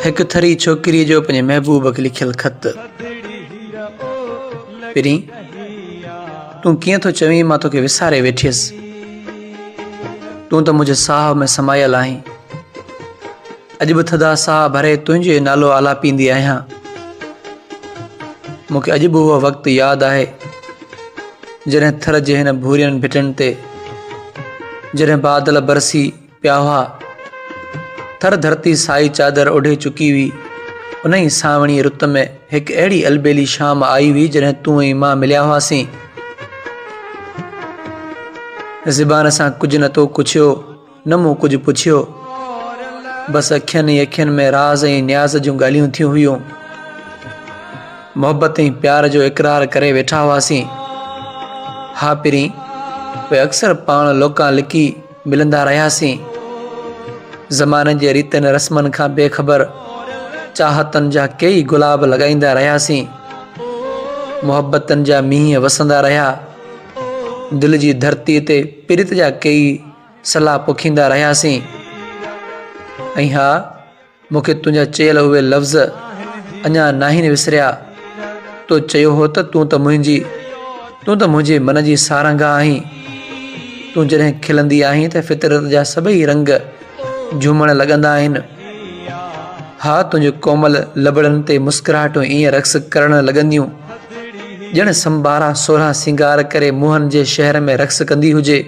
هڪ ٿري ڇوڪريء جو پنهنجي محبوب کي لکيل خط. پرين، تون ڪيئن ٿو چوين مان توکي وساري ويٺيس. تون ته منهنجي ساهه ۾ سمايل آهين. اڄ به ٿڌا ساهه ڀري تنهنجو ئي نالو آلاپيندي آهيان. مون کي اڄ به اهو وقت ياد آهي جڏهن ٿر جي هن ڀورين ڀٽن تي جڏهن بادل برسي پيا هئا. ٿر ڌرتي سائي چادر اوڍي چڪي هئي. انهيء سانوڻي رت ۾ هڪ اهڙي البيلي شام آئي هئي جڏهن تون ۽ مان مليا هئاسين. زبان سان ڪجهه نه تو ڪڇيو نه مون ڪجهه پڇيو. بس اکين ئي اکين ۾ راز ۽ نياز جون ڳالهيون ٿيون هيون. محبت ۽ پيار جو اقرار ڪري ويٺا هئاسين. ها پرين، پوء اڪثر پاڻ لوڪان لڪي ملندا رهياسين. زماني جي ريتن رسمن کان بي خبر چاهتن جا ڪيئي گلاب لڳائيندا رهياسين. محبتن جا مينهن وسندا رهيا. دل جي ڌرتيء تي پريت جا ڪيئي سلا پوکيندا رهياسين. ۽ ها! مون کي تنهنجا چيل اهي لفظ اڃا ناهن وسريا. تو چيو هو ته تون ته منهنجي، تون ته منهنجي من جي سارنگا آهين. تون جڏهن کلندي آهين ته فطرت جا سڀئي رنگ جهومڻ لڳندا آهن. ها تنهنجي ڪومل لبڙن تي مسڪراهٽون ائين رقص ڪرڻ لڳنديون، ڄڻ سمبارا سورهن سينگار ڪري موهن جي شهر ۾ رقص ڪندي هجي.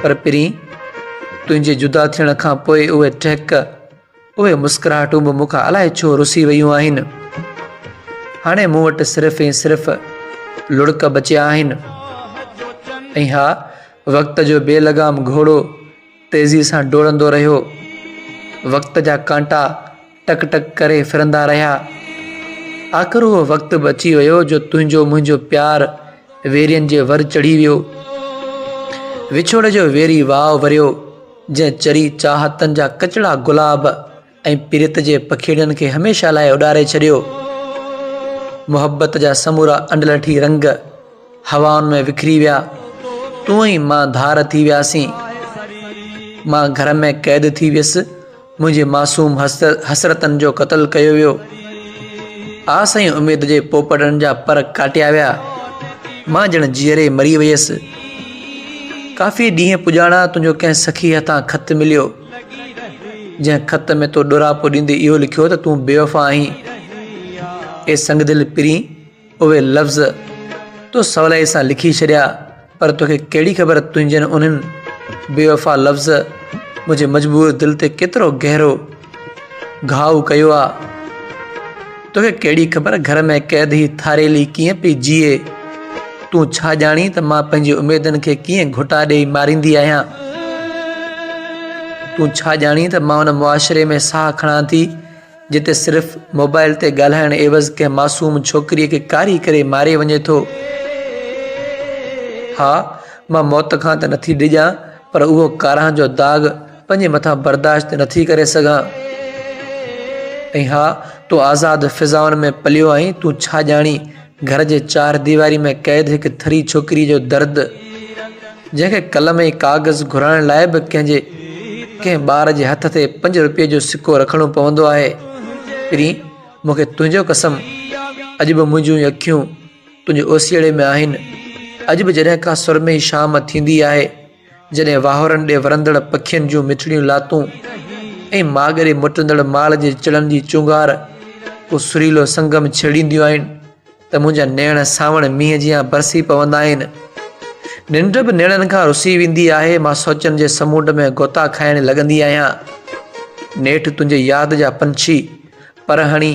پر پرين! تنهنجي جدا ٿيڻ کان پوء اهي ٽهڪ، اهي مسڪراهٽون به مون کان الائي ڇو رسي ويون آهن. هاڻي مون وٽ صرف ۽ صرف لڙڪ بچيا آهن. ۽ ها، وقت جو بي لگام گهوڙو تيزيء سان ڊوڙندو رهيو. وقت جا ڪانٽا ٽڪ ٽڪ ڪري ڦرندا رهيا. آخر اهو وقت به اچي ويو جو تنهنجو منهنجو پيار ويرين جي ور چڙهي ويو. وڇوڙي جو ويري واء وريو، جنهن چري چاهتن جا ڪچڙا گلاب ۽ پريت جي پکيڙين کي هميشه لاء اڏاري ڇڏيو. محبت جا سمورا انڊلٺي رنگ هوائن ۾ وکري ويا. تون ۽ مان ڌار ٿي وياسين. مان گهر ۾ قيد ٿي ويس. منهنجي معصوم حسرتن جو قتل ڪيو ويو. آس ۽ اميد جي پوپٽن جا پر ڪاٽيا ويا. مان ڄڻ جيئري مري ويس. ڪافي ڏينهن پڄاڻا تنهنجو ڪنهن سکي هٿان خط مليو. جنهن خط ۾ تو ڏوراپو ڏيندي اهو لکيو ته تون بيوفا آهين. اي سنگدل پرين! اهي لفظ تو سولائي سان لکي ڇڏيا پر توکي ڪهڙي خبر تنهنجن انهن بيوفا لفظ منهنجي مجبور دل تي ڪيترو گهرو گهاء ڪيو آ. توکي ڪهڙي خبر گهر ۾ قيد هي ٿاريلي ڪيئن پئي جيئي. تون ڇا ڄاڻين ته مان پنهنجي اميدن کي ڪيئن گهٽا ڏيئي ماريندي آهيان. تون ڇا ڄاڻين ته مان ان معاشري ۾ ساهه کڻان ٿي جتي صرف موبائل تي ڳالهائڻ عيوض ڪنهن معصوم ڇوڪريء کي ڪاري ڪري ماري وڃي ٿو. ها، مان موت کان ته نٿي ڊڄان، پر اهو ڪارانهن جو داغ پنهنجي مٿان برداشت نٿي ڪري سگهان. ۽ ها، تون آزاد فضائن ۾ پليو آهين، تون ڇا ڄاڻين گهر جي چار ديواري ۾ قيد هڪ ٿري ڇوڪريء جو درد. جنهن کي قلم ۽ ڪاغذ گهرائڻ لاء به ڪنهن جي ڪنهن ٻار جي هٿ تي پنج روپين جو سڪو رکڻو پوندو آهي. پرين، مون کي تنهنجو قسم، اڄ به منهنجون اکيون تنهنجي اوسيئڙي ۾ آهن. اڄ به جڏهن ڪا سرمئي شام ٿيندي آهي، جڏهن واهورن ڏي ورندڙ پکين جون مٺڙيون لاتون ۽ ماڳ ڏي موٽندڙ مال جي چڙن جي چونگار ڪو سريلو سنگم ڇيڙينديون آهن، ته منهنجا نيڻ سانوڻ مينهن جيان برسي پوندا آهن. ننڊ به نيڻن کان رسي ويندي آهي. مان سوچن جي سمونڊ ۾ غوطا کائڻ لڳندي آهيان. نيٺ تنهنجي ياد جا پنڇي پر هڻي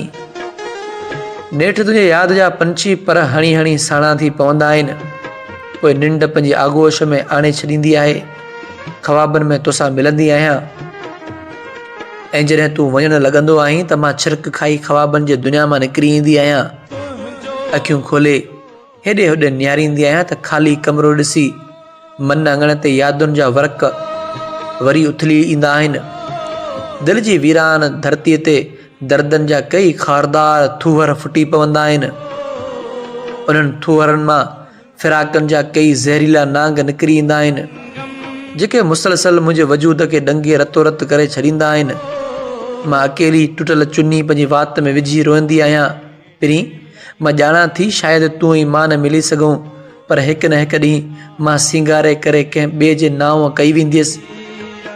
نيٺ تنهنجي ياد جا پنڇي پر هڻي هڻي ساڻا ٿي پوندا آهن. پوء ننڊ پنهنجي آغوش ۾ آڻي ڇڏيندي آهي. خوابن ۾ توسان ملندي آهيان. ۽ جڏهن تون وڃڻ لڳندو آهين ته مان ڇرڪ کائي خوابن جي دنيا مان نڪري ايندي آهيان. اکيون کولي هيڏي هوڏي نهاريندي آهيان ته خالي ڪمرو ڏسي من اڱڻ تي يادن جا ورق وري اٿلي ايندا آهن. دل جي ويران ڌرتيء تي دردن جا ڪيئي خاردار ٿوهر ڦٽي پوندا آهن. انهن ٿوهرن مان فراقن جا ڪيئي زهريلا نانگ نڪري ايندا آهن، جيڪي مسلسل منهنجي وجود کي ڏنگي رتو رت ڪري ڇڏيندا آهن. مان اڪيلي ٽٽل چني پنهنجي وات ۾ وجهي روئندي آهيان. پرين! مان ڄاڻان ٿي شايد تون ۽ مان نه ملي سگهون، پر هڪ نه هڪ ڏينهن مان سينگاري ڪري ڪنهن ٻئي جي نانء ڪئي وينديس.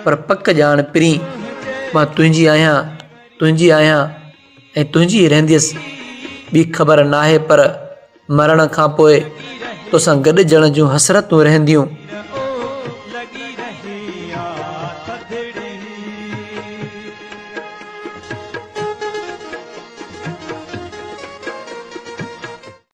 پر پڪ ڄاڻ پرين! مان تنهنجي آهيان، تنهنجي آهيان ۽ تنهنجي ئي رهنديس. ٻي خبر ناهي پر مرڻ کان پوء توسان گڏجڻ جون حسرتون رهنديون.